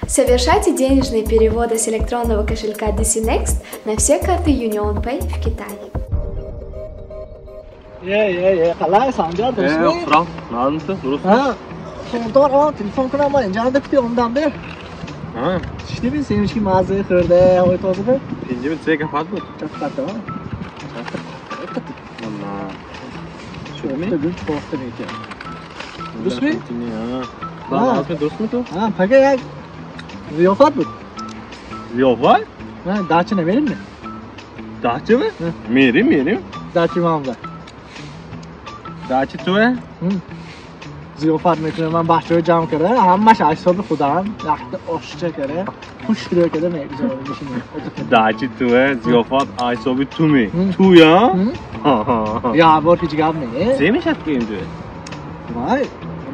Совершайте денежные переводы с электронного кошелька DC Next на все карты UnionPay в Китае. Е, қалай, Санжар, дурустми? Хурам, надимси, дуруст. Ҳа, Султон он телефон кунам, ман инҷа анда кути омдам бер. Ҳа, Шунидӣ, семечки маззаи хӯрда, ҳавои тоза бер? Пинҷими це гапат буд? Чапқата. На. Шудми? Гул похта мекунам. Дурустми? Ҳа. Надимси, дурустми ту? Ҳа, пага як зиёфат буд. Зиёфат? Ҳа, дача намерим? Дача ми? Мерим, мерим. Дачи ман ба. Дачи туе? Зиёфат мекунам, ман бачаҳо ҷамъ карда, ҳамаш аз ҳисоби худам, якта ошча карда, хушрӯ карда мегузорам. Дачи туе, зиёфат аз ҳисоби ту ми? Туя? Я бор ҳеҷ гап не. Се мешад ки инҷо? Вай,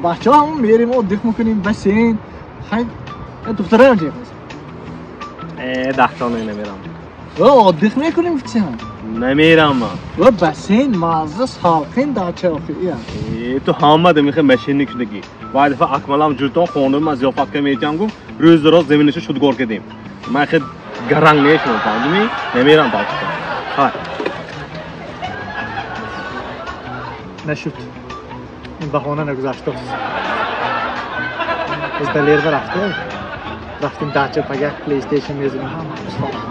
бачаҳо ҳамон мерим, отдых мекунем, бассейн. Хай, духтараам ҷеғ. Э, дахтона намерам. Отдых мекунем гуфтам. Намерам ман. Ва бассейн, мазза, салқин дача охи. Э, ту ҳама дамихе машинник шудагӣ. Вай дафъа Акмалам ҷуртон хонум ман зиёфат ка метиҳам гуфт, рӯз роз заминаша шудгор кардем. Ман хе гаранг нешудам, фаҳмидӣ? Намерам дача. Хай. Нашуд. Ин баҳона нагузаштааст. Biz Далерга рафтем. Рафтем дача, пага PlayStation мезанем ҳама.